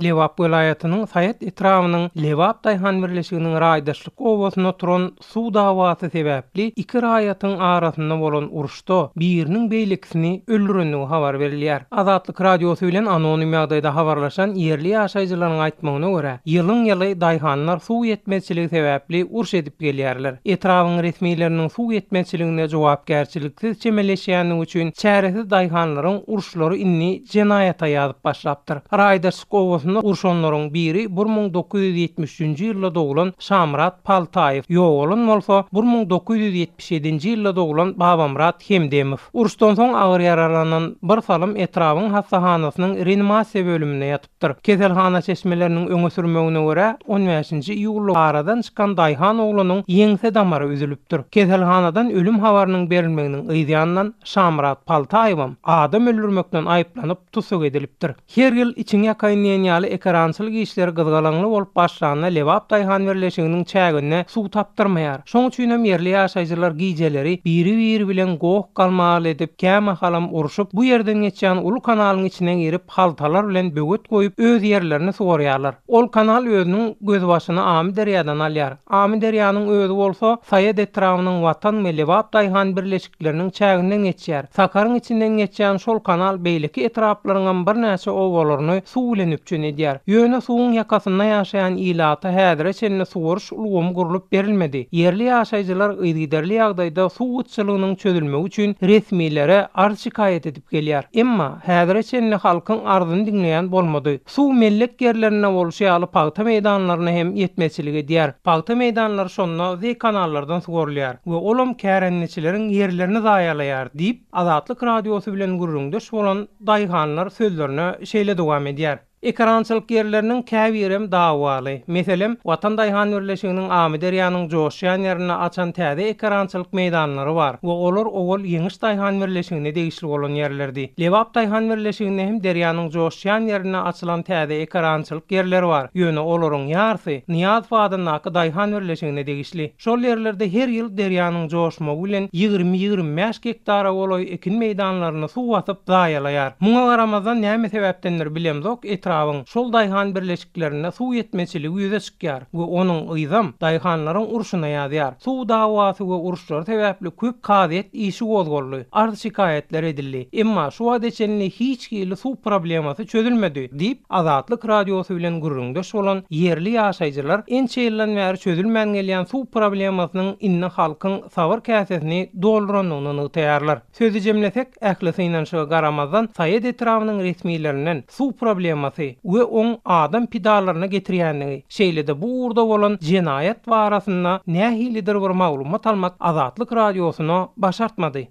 Lebap welaýatynyň Saýat etrabynyň Lebap daýhan birleşiginiň Raýdaşlyk obasynda turan suw dawasy sebäpli iki raýatyň arasynda bolan uruşda biriniň beýlekisini öldürendigi habar berilýär. Azatlyk Radiosy bilen anonim ýagdaýda habarlaşan ýerli ýaşaýjylaryň aýtmagyna görä, ýylyň-ýyly daýhanlar suw ýetmezçiligi sebäpli uruş edip gelýärler. Etrabyň resmileriniň suw ýetmezçiligine jogapkärçiliksiz çemeleşýändigi üçin çäresiz daýhanlaryň uruşlary indi jenaýata ýazyp başlapdyr. Raýdaşlyk obasynda urşanlaryň biri 1973-nji ýylda doglan Şamyrat Paltaýew, ýogalan bolsa 1977-nji ýylda doglan Babamyrat Hemdemow. Uruşdan soň agyr ýaralanan bir salym etrabyň hassahanasynyň reanimasiýa bölüminde ýatypdyr. Keselhana çeşmeleriniň öňe sürmegine görä, on bäşinji iýulda aradan çykan daýhan oglanyň ýeňse damary üzülipdir. Keselhanadan ölüm habarynyň berilmeginiň yzýanyndan Şamyrat Paltaýewem adam öldürmekden aýyplanyp tussag edilipdir. Her ýyl içiňi ýakaýyn diýen ýaly ekerançylyk işleri gyzgalaňly bolup başlanda Lebap daýhan birleşiginiň çäginde suw tapdyrmaýar. Şoň üçinem ýerli ýaşaýjylar gijeleri biri-biri bilen goh-galmagal edip, kämahalam urşup, bu ýerden geçýän uly kanalyň içine girip, haltalar bilen böwet goýup, öz ýerlerini suwarýarlar. Ol kanal özüniň gözbaşyny Amyderýadan alýar. Amyderýanyň özi bolsa Saýat etrabynyň Watan we Lebap daýhan birleşikleriniň çäginden geçýär. Sakaryň içinden geçýän şol kanal beýleki etraplaryňam birnäçe obalaryny suw bilen üpjün edýär. Ýöne suwuň ýakasynda ýaşaýan ilata häzire çenli suwaryş ulgamy gurlup berilmedi. Ýerli ýaşaýjylar yzygiderli ýagdaýda suw gytçylygynyň çözülmegi üçin resmilere arz-şikaýat edip gelýär. Emma, häzire çenli halkyň arzyny diňleýän bolmady. Suw mellek ýerlerinde bolşy ýaly pagta meýdanlaryna hem ýetmezçilik edýär. Pagta meýdanlary şonda zeý kanallardan suwarylýar we olam kärendeçileriň ýerlerini zaýalaýar diýip, Azatlyk Radiosy bilen gürrüňdeş bolan daýhanlar sözlerine şeýle dowam edýär. Ekerançylyk ýerleriniň käbirem dawaly. Meselem, Watan daýhan birleşiginiň Amyderýanyň joşýan ýerinde açan täze ekerançylyk meýdanlary bar we olar owal Ýeňiş daýhan birleşigine degişli bolan ýerlerdi. Lebap daýhan birleşiginde hem derýanyň joşýan ýerinde açylan täze ekerançylyk ýerleri bar, ýöne olaryň ýarsy Nyýazow adyndaky daýhan birleşigine degişli. Şol ýerlerde her ýyl derýanyň joşmagy bilen 20-25 gektara golaý ekin meýdanlaryny suw basyp zaýalaýar. Muňa garamazdan näme sebäpdendir bilemzok etrabyň şol daýhan birleşiklerinde suw ýetmezçiligi ýüze çykýar we onuň yzam daýhanlaryň urşuna ýazýar. Suw dawasy we uruşlary sebäpli köp kazyýet işi gozgaldy, arz-şikaýatlar edildi. Emma şu wagta çenli hiç hili suw problemasy çözülmedi, diýip, Azatlyk Radiosy bilen gürrüňdeş bolan ýerli ýaşaýjylar ençe ýyldan bäri çözülmän gelýän suw problemasynyň indi halkyň sabyr käsesini doldurandygyny nygtaýarlar. Sözi jemlesek, ähli synanyşyga garamazdan, Saýat etrabynyň resmilerinden suw problemasy we oň adam pidalaryna getirýändigi, şeýle-de bu ugurda bolan jenaýat barasynda nähilidir bir maglumat almak Azatlyk Radiosyna başartmady.